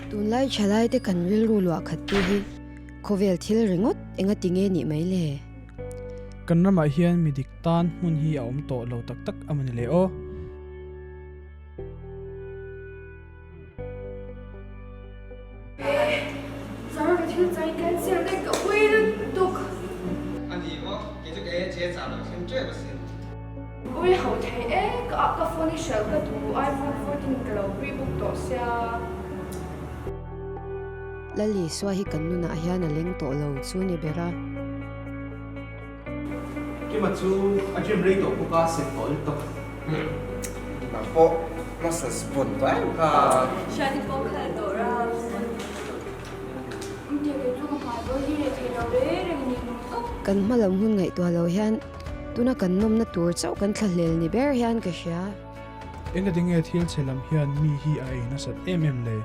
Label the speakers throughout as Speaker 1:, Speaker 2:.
Speaker 1: Tunlai thalaite kan rilru luah khat tu hi khawvel thil ringawt enga ti nge nih mai le?
Speaker 2: Kan ramah hian mi dik tan hmun hi a awm tawh lo tak tak a mawni le aw.
Speaker 3: Ui ho thei e, ka ah ka phone i hralh ka duh iPhone 14 ka lo rebook tawh sia.
Speaker 1: Lal Isua hi kan nunah hian a leng tawh lo chu ni ber a.
Speaker 4: Kima chu a gym rei tawh bawk a, sek tawh lutuk.
Speaker 5: Nang pawh muscles vawn tawh em kha.
Speaker 3: Hriat i pawh khalh tawh ra.
Speaker 1: Kan hma lam hun ngaihtuah lo hian tuna kan nawmna tur chauh kan thlahlel ni ber hian ka hria.
Speaker 2: Engati nge thil chhe lam hian mi hi a ei nasat em em le?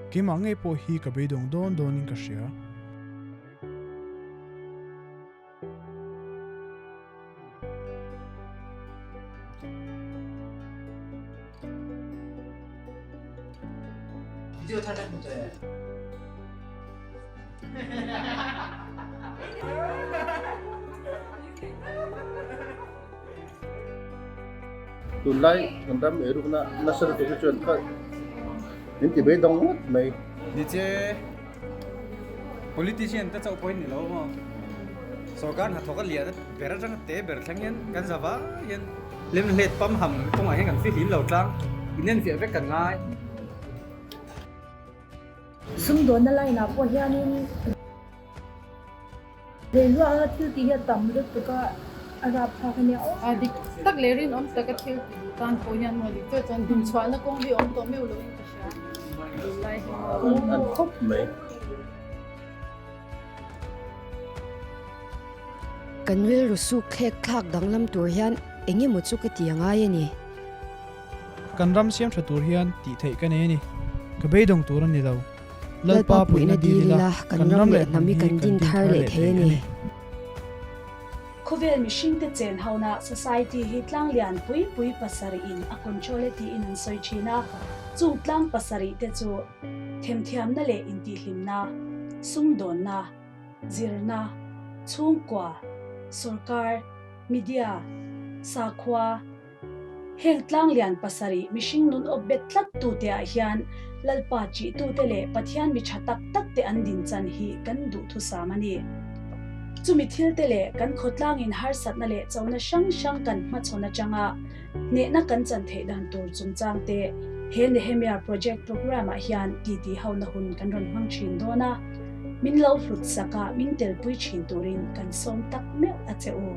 Speaker 2: Keimah ngei pawh hi ka beidawng dawn dawnin ka hria.
Speaker 6: Tunlai kan ram eirukna nasa lutuk hi chuan kha min ti beidawng ngawt mai.
Speaker 4: Ni che politician te chauh pawhin ni lo maw? Sorkar hnathawk a lian a ber atanga te ber thleng hian kan za vai hian lem hlet pam ham kawngah hian kan fihlim lo tlang inenfiah vek kan ngai.
Speaker 7: Sumdawnna line ah pawh hianin Leiluah a thil tih hi a tam lutuk a, a rapthlak a nia aw.
Speaker 8: A dik tak leh rinawm taka thil ti duh tan pawh hian maw dik chuan chuan hlimchhuahna kawng hi a awm tawh meuh loin ka hria. Tunlai hi maw.
Speaker 6: An khawp mai.
Speaker 1: Kan rilru suk thlek thlak danglam tur hian eng emaw chu ka ti a ngai a ni.
Speaker 2: Kan ram siam tha tur hian tih theih ka nei a ni. Ka beidawng tur a ni lo. Lalpa puihna dil ila kan ram leh hnam hi kan din thar leh thei a ni.
Speaker 9: Khawvel mihringte chen hona society hi tlang lian pui pui pasarih in a control e tiin an sawi thin a, chung tlang pasarih te chu themthiamna leh intihhlimna, sumdawnna, zirna, chhungkua, sorkar, media, sakhua, Heng tlanglian pasarih mihring nun awp bet tlat tute ah hian Lalpa chihtute leh Pathian mi tha tak tak te an din chan hi kan duhthusam a ni. Chumi thil te leh kan khawtlangin harsatna leh chona hrang hrang kan hmachhawn atanga hnehna kan chan theih dan tur chungchang te he Nehemia Project Programme ah hian titi hona hun kan rawn hmang thin dawn a, min lo hlut sak a min telpui thin turin kan sawm tak meuh a che u.